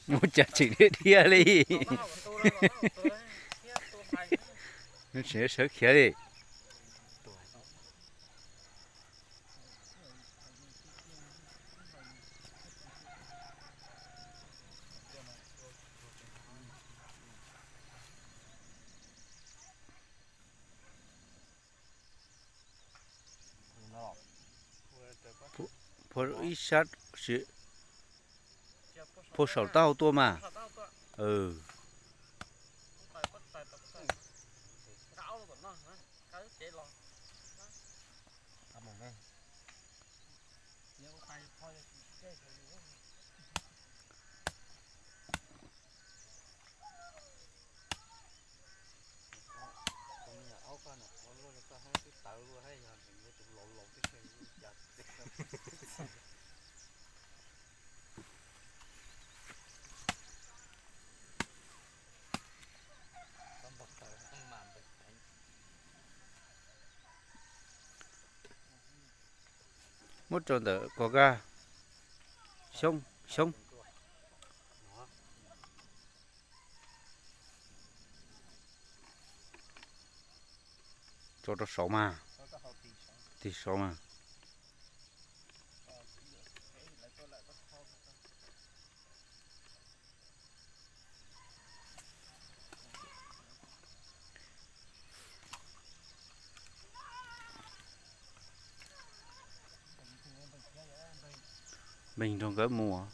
Ua cas tseem dhia dhia li. Nws tseem sawv khiav li. Phua ib sab, phua saum taub hau tuaj mas. Muab rau ntawm kog ga. Xyoob, xyoob. Tso rau saud mas. Tig saud mas. Npeeg rau nkawd mus.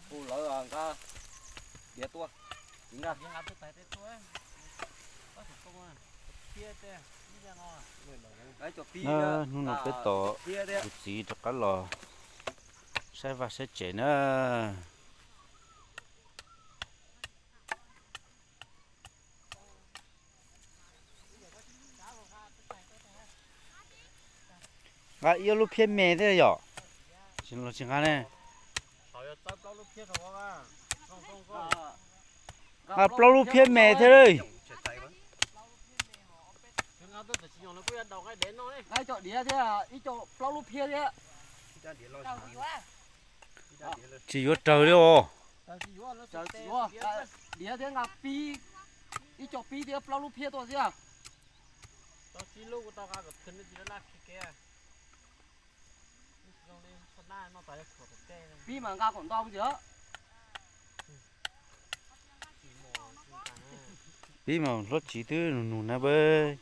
Hu lawv nqa diav tuaj, tsis nqa. Hnub no peb tos kuv txiv rov qab los saib vaj saib tsev na. Nqa ib lub phiab me thiab yom? Tsis los tsis nqa ne. Nqa plaub lub phiab me thiab li. Nqa ib co diav thiab ib co plaub lub phiab thiab. Tsis yuav raws li os. Diav thiab nqa pib, ib co pib thiab plaub lub phiab tuaj thiab. Pib mas nqa kom ntau ntxiv. Pib mas hlob tsiv twb nug nug na peb.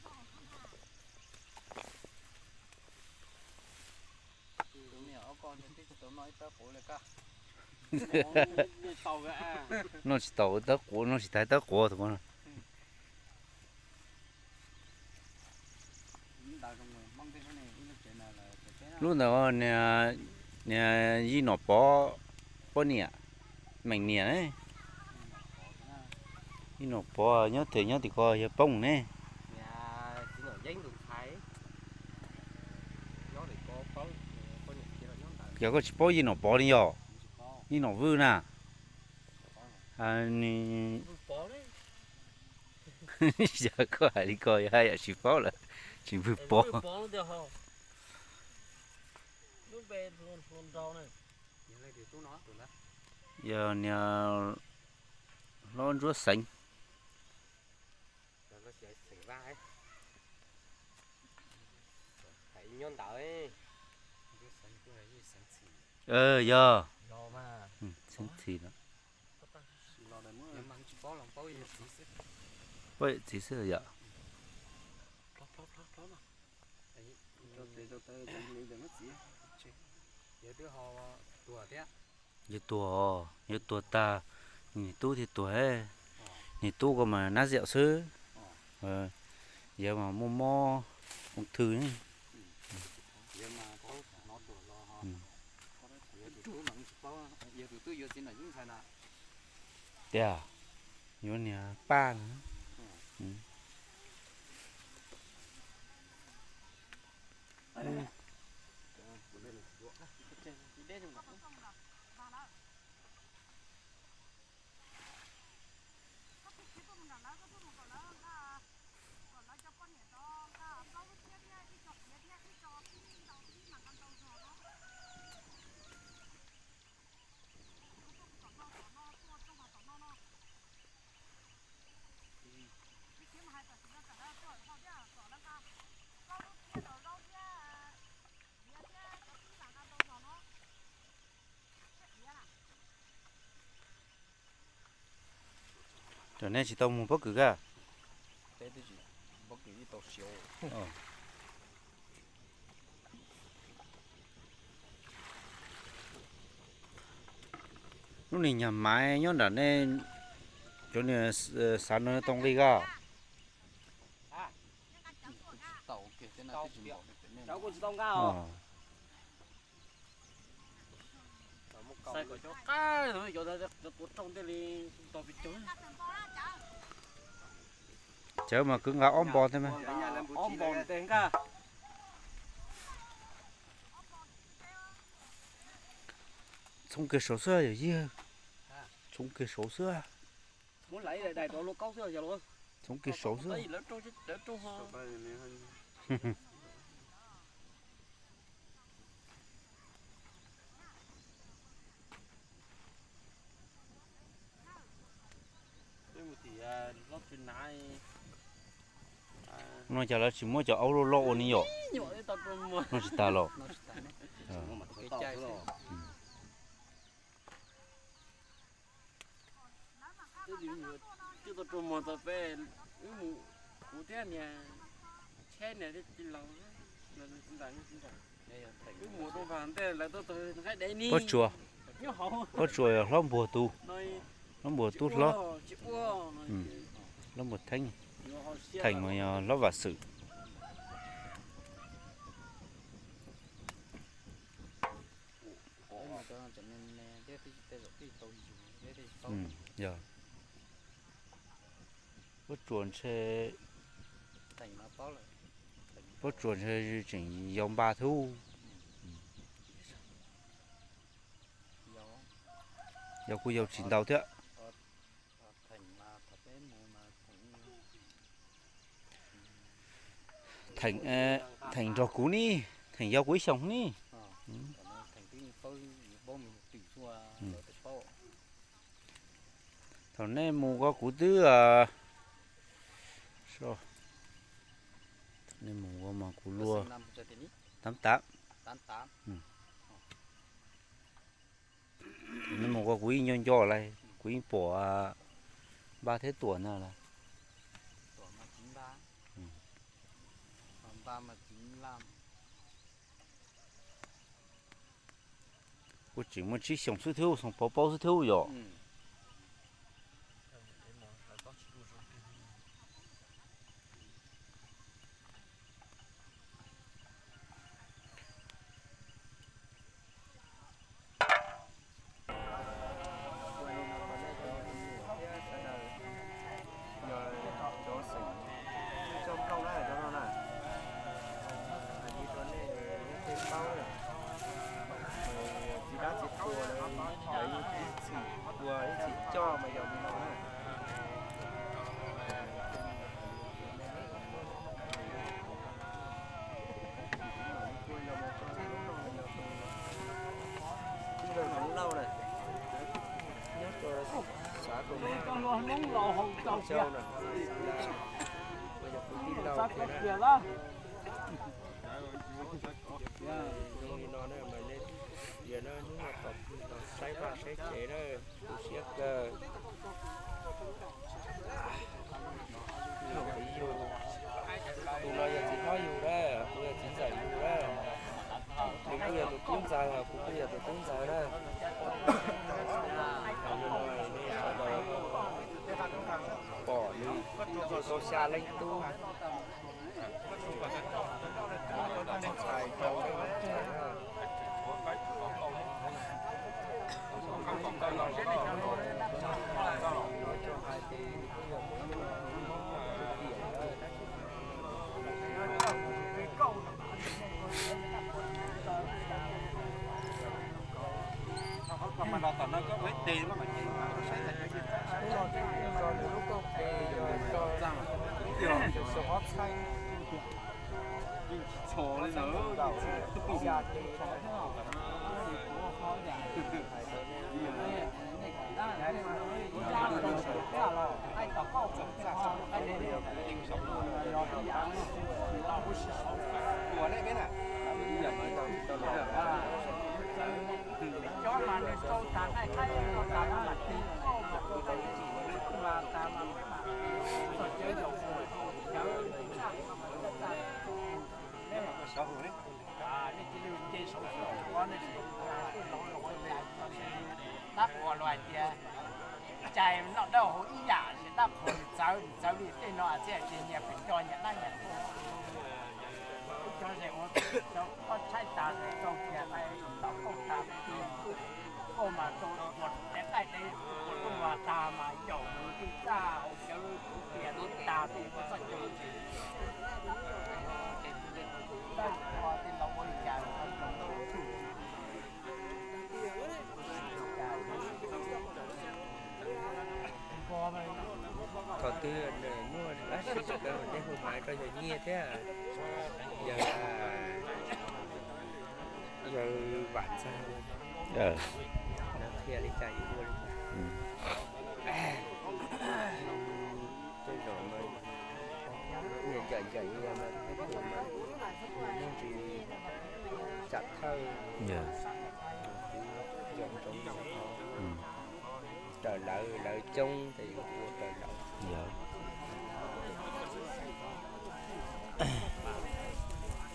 Noj tsis tau tawb quav, noj tsis tau tawb quav tus. Lub ntawd niag Yij Nom Pov poj niam, Meem niam. Yij Nom Pov nyob, nyob tim ko yog poj ne. Yog koj tsis paub Yij Nom Pov li yog? Yij Nom Vwj na. Yog koj hais li ko yog haj yam tsis paub lawm, tsis Vwj Pov. Yog niag hlob Ntsuab Xeev. Yog, Ntxhi no. Poj txiv xwb yom. Yuav tuag, yuav tuag tag, niam tub thiaj tuag. Niam tub ko mas nab ziaum xwb. Yawg mas muaj mob ung thư. Tias yuav niag paj no. Cov nej tsis tau mus pob kws kaj? Lub niag nyuag maiv nyob nram nej cov niag xav no tau nqi kaj? Cawv mas kwv nqa ob npo thiab mas. Txhoov kiag saud xwb yog yig. Txhoov kiag saud xwb. Txhoov kiag saud xwb. No cas lawv tsis muab cov aub loj loj ua ni yom? No tsis tas los? Kuv thiab niag Tsheb niag, wb mus rau npag ntej lawv tuaj tau nqaij dev ni. Pob tsuas, pob tsuas yog hlob npuag tub, hlob npuag tub hlob, hlob npuag theeb, theem mas yog hlob vam xwm. Yog pob tsuas ntshe, pob tsuas ntshe tseem yau npa thiab. Yau kuj yau tsis ntau thiab. Theem, theem nrog kuv ni, theem yau kuv ib xyoos ni. Thaum nej mus ko kuv twb, nej mus ko mas kuv luaj, tab tab. Nej mus ko kuv yeej nco nco lawm, kuv yeej pom npab thiab tuam ntag lawm. Kuv tseem muaj tsib xyoos xwb thiab, xyoo paub paub xwb thiab yom. Txiv dab txiv qhua lawv ib txhis ua ib txhis coj mas yog li no na. Kuj yog Hmoob Lauj na, nyob rau xav kom Hmoob Lauj na, yog kwv tij Lauj tiag na. Zoo li no na mas nej tias na, hnub no tos pw tos saib. Saib vaj saib tsev na, tu siab kawg. Tus no yog txiv hlob yus na, tus yog txiv ntxawm yus na. Nws kuj yog tus tub ntxawg, kuv kuj yog tus tub ntxawg na. Nej sawv daws pom nws tau xya leej tub. Tab qhuas los hais tias cais noj dawb hau ib yam, tab qhuas nws txawv, nws txawv li tej no txhiaj tsis nyias pes cov nyias dab nyias tuaj. Cov ze ua cov pob tshaib tas rau kiag lais tom kauj tas, kauj mas rau ua dev qaij dev ua tuaj ua tag mas yaum mus tij txaj hauv cawv tias tij tas rau ua txoj cawv. Tab qhuas tej laus ua li cas los Thaum twg muaj dab tsi rau tej hu mas rau yawg Nyiaj thiab yawg, yawg Vam Ntxawg, lawv qhia li cas yus ua li cas. Tej zaum mas nyias ncaim ncaim nyias mas tej zaum mas nws muaj ntsis tsam thawj, yog ntsoov raws lawv, lawv coob ces yus ua raws lawv.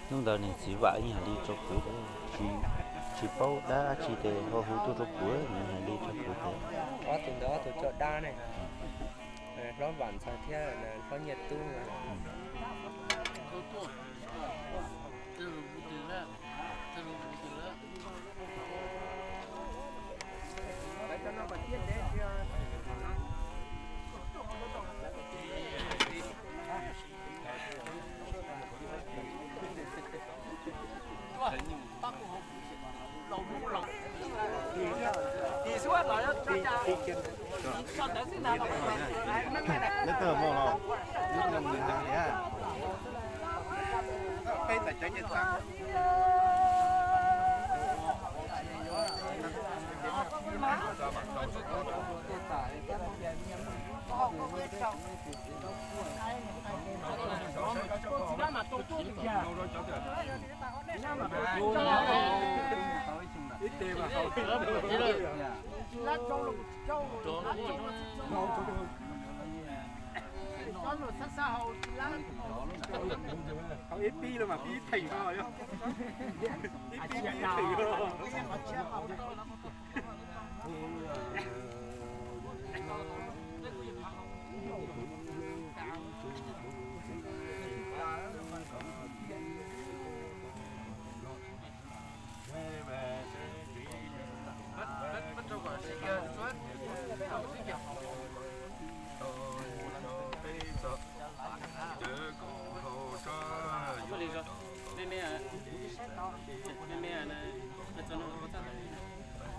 Hnub ntawd niag txiv Vam yeej hais li rau kuv, tsis paub dab tsi ces ho hu tuaj rau kuv, nws hais li rau kuv tias ob tug ntawd ob tug coj dab ne, hlob Vam Ntxawg thiab hlob Nyiaj Tub. Ib pib los mas pib ib theem no, ib pib pib ib theem no.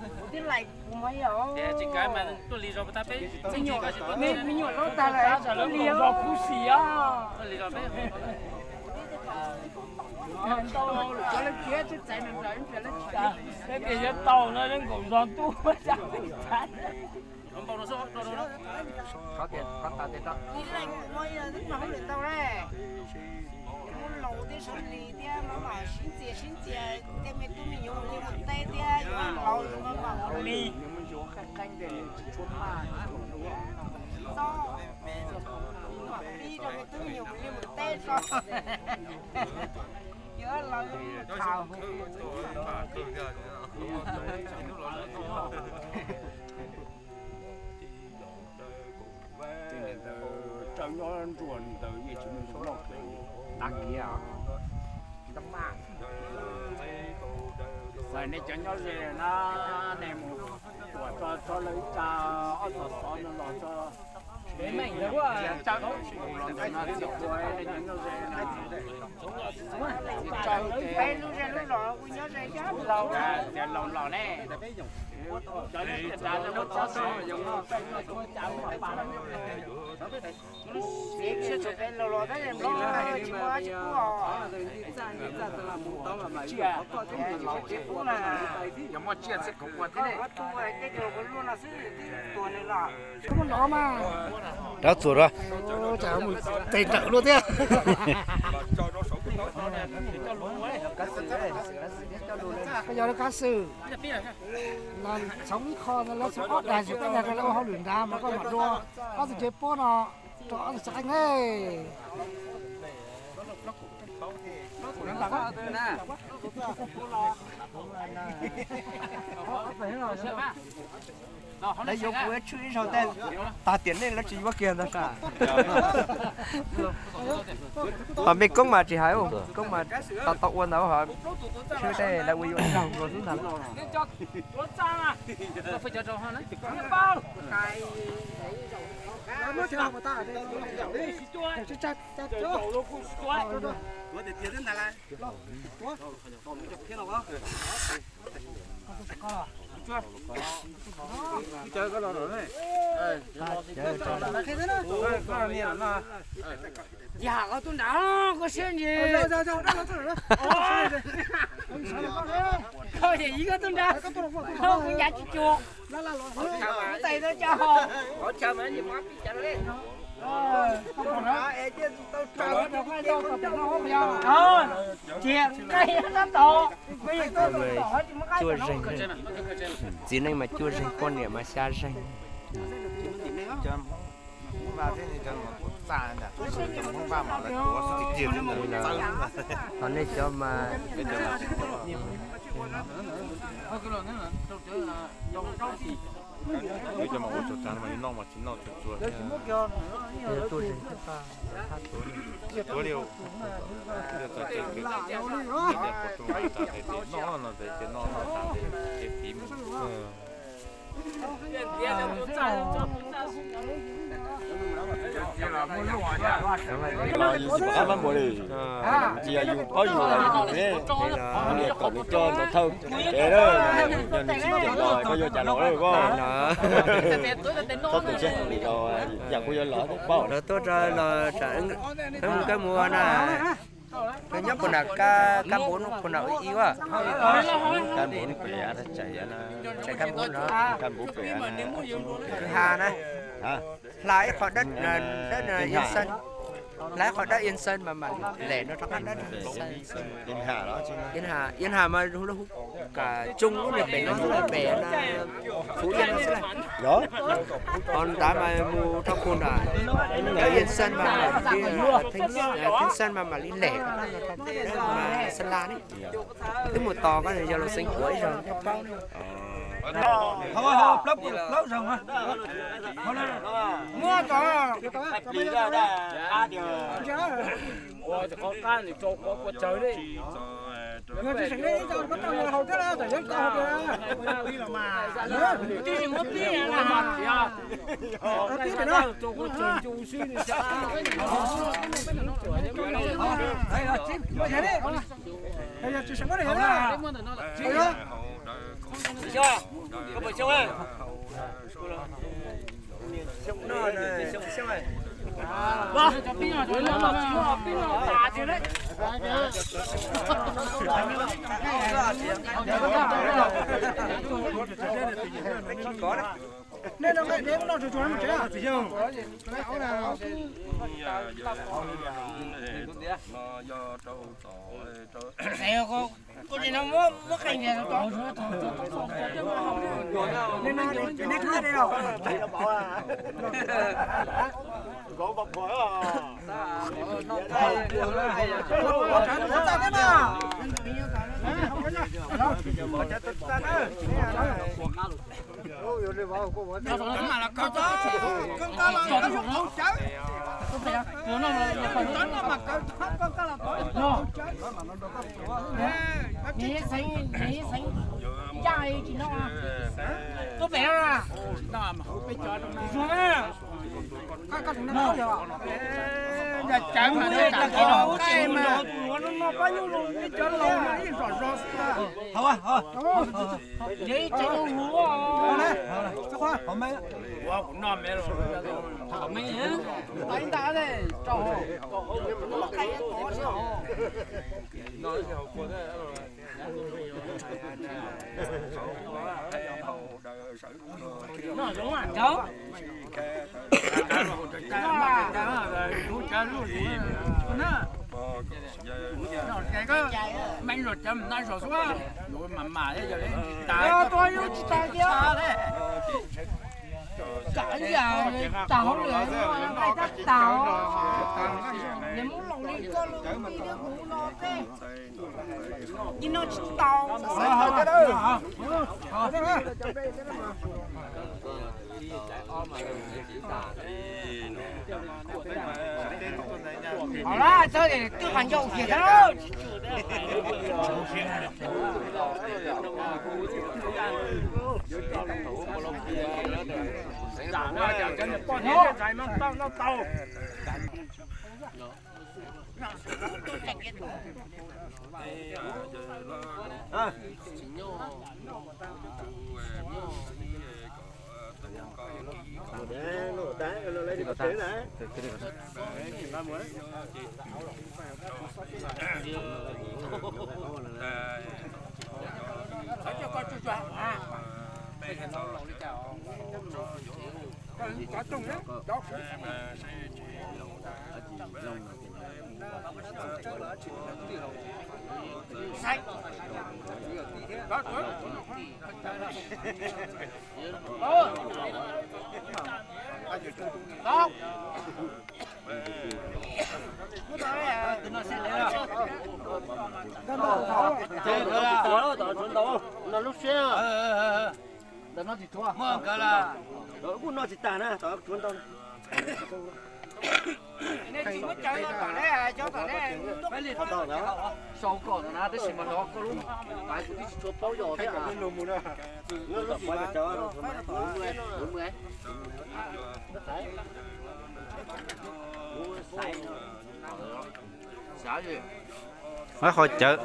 Kuv tib lais kuv mas yog me nyuam lub tag lawm, lub li zog khuv xim os. Tau lawm, cov lawv kiag tsis txais nws lawm, cov lawv tsis txais. Peb tias yuav tau no, nkaum zog ntuj, tsis txais. Ib leeg kuv mas yog twb mas hauj lwm ntau na, muab laus thiab sawv lis thiab mas mam sib ntxias sib ntxias, tej me tub me nyuam li mus teb thiab yuav laus yus mas mam ua li. Qee tes nws tsis tshua maj, txob, pib rau peb twb nyuag li mus teb tso, yuav los thaum. Tej niam ntawd tsaws nyob nruab ntawd yeej tsis muaj tus loj pem tag kiag. Tsis tau maj. Txawm nej cov nyob ze na, nej mus tuam tso tso lawv ib tsa ob txog xov no los tso. Tsis tau los ntawm no txiv tuag nej cov nyob ze na. Tsis tau peb lub zej lub zos kuj nyob ze ib laus, tias laus los ne. Cov nyob ze tas muab txob xwb, yog muaj peb lub txob cas muaj pas. Tsis muaj dab tsi pub os. Yog muaj tsiaj txij kuv ua thiab ne. Rov txuas rau, tes nrawm luaj thiab. Koj yog lawv qab xwm, txhoov ib qho no lawv txhoov ob dag tsis peb dag rau lawv ua hauj lwm nrad mas koj mam dua ob tug cev pob no rau ob tug xeeb qeej ne. Lawv yuav kuv ib tshwj ib zaug tej, tag tiam nej lawv tsis yuav kiag ntag sas. Ho me koob mas tsis hais, koob mas tau tau ua ntawd ho, tshwj tej lawv ua yuav raug nkaus xwb ntag. Yam koj tus nrad koj siab ntsws. Koj yam ib koj tus nrad, koj kuv yav tsis cuag. Kuv tais tau cov hau. Cia nqaij tab tom. Cuaj zeeg, txiv neej mas cuaj zeeg, poj niam mas xya zeeg. Ho nej cov mas tuaj zeeg, tuaj li, noj no ces noj no tas ces fiv mus. Los yus tsis pom qab pab npaum li, tsis yog yus paub yus los yus ne, niam kom nws coj nrog thawj kev lawm, yog nws tsis cem los koj yuav cas los lawm koj. Txhob tu siab, yam kuv yuav los paub. Lawv tuaj rau los tsam wb mus na. Nyob puas nram kab npauv no, puas nram ib ua? Kab npauv pem, tsam kab npauv no, kab npauv pem, kwj ha na. Hla ib qho dawb, dawb Yên Sơn, hla ib qho dawb Yên Sơn mas mam lem no rov qab dawb Yên Sơn. Yên Hà, Yên Hà mas lub hu ka tsoo lub niag pem no xwb, pem Phú Yên no xwb. Ho nrad mas mus rau puag nram dawb Yên Sơn mas mam li, Thanh Sơn mas mam li lem rov qab no rau dawb mas Sơn La ne. Twb mus tos koj yog los xeev kuv ib zaug thiaj paub ne. Muab tso. Ua qhov qab nws rau qhov kua tsawg li. Yog tsis seem li ib co muab tau yog haus thiab, tam yeeb ko haus tias. Tib si muab pib na. Pib pem no. Rau qhov tsawg ncu xwb. Yog tsis seem muab na. Ko na. Lub siab, ntawm no tsis tshuav. Muaj nkawd lawm, kuj noj tsis tas na, tshuav ntau. Sau kom na, tab sis mas no koj lub pais kuv twb tsis tshua paub yog thiab. Mab qhov cawv,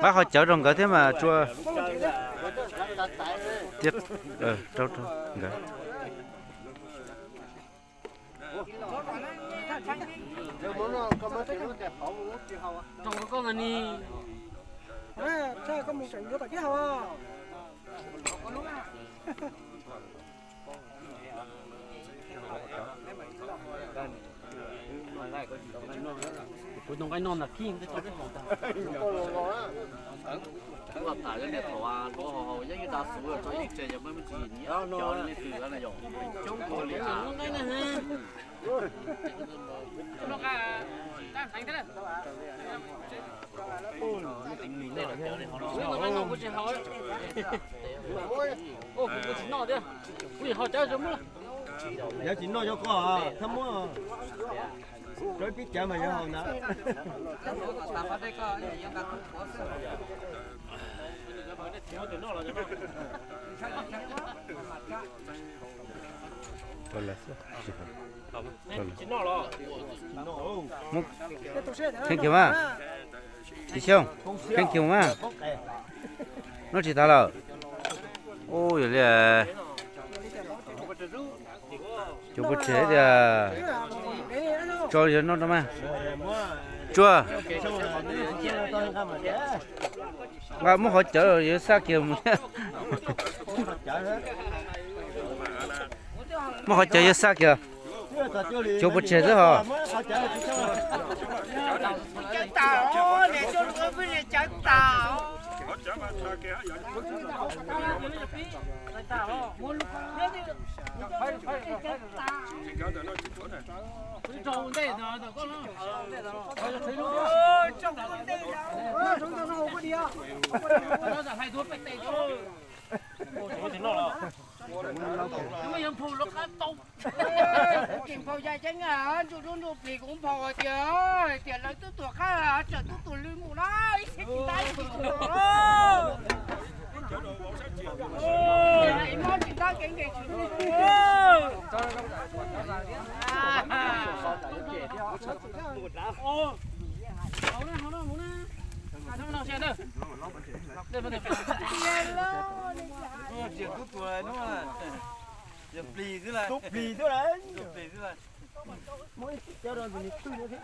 mab qhov cawv rau nkawd thiab mas tsua. Rau rau nkawd. Kuv tus nqaij noj ntag, kij teb tso peb haus ntag. Kuv tham yog niam thaum hluav hauv hauv yeej ib nta xuv tso ib tse yog muaj me ntsis nyiam cov li twg na yom. Coob kawg li. Kuv tsis noj thiab, kuv tsis noj cov zoo muab. Yog tsis noj cov koj thiab muab rau ib pib cawv mas yog haus ntag. Kheej kiag mas, Txiv Xyooj, kheej kiag mas. Noj tsis tas lawm. Ub, yog li, cov pua tseg tias tso yog noj rau mas. Tsuag. Muab qhov cawv yuav xaj kiag mus. Muab qhov cawv yuav xaj kiag. Cuav pov tseg xwb hos. Kuv tsis nphaus ya ceeb, ntsuj duab ntsuj plig kuv nphaus tias, tias lawv tub tuam qab tsawm tub tuam lw mus na, ib txhia tsis tab tsis tshua. Mob tsis ntab kev nkees tsis. Tub plig xwb lawm. Tub plig xwb lawm. Muab ib txhia cawv rau ntawm nws twg thiab.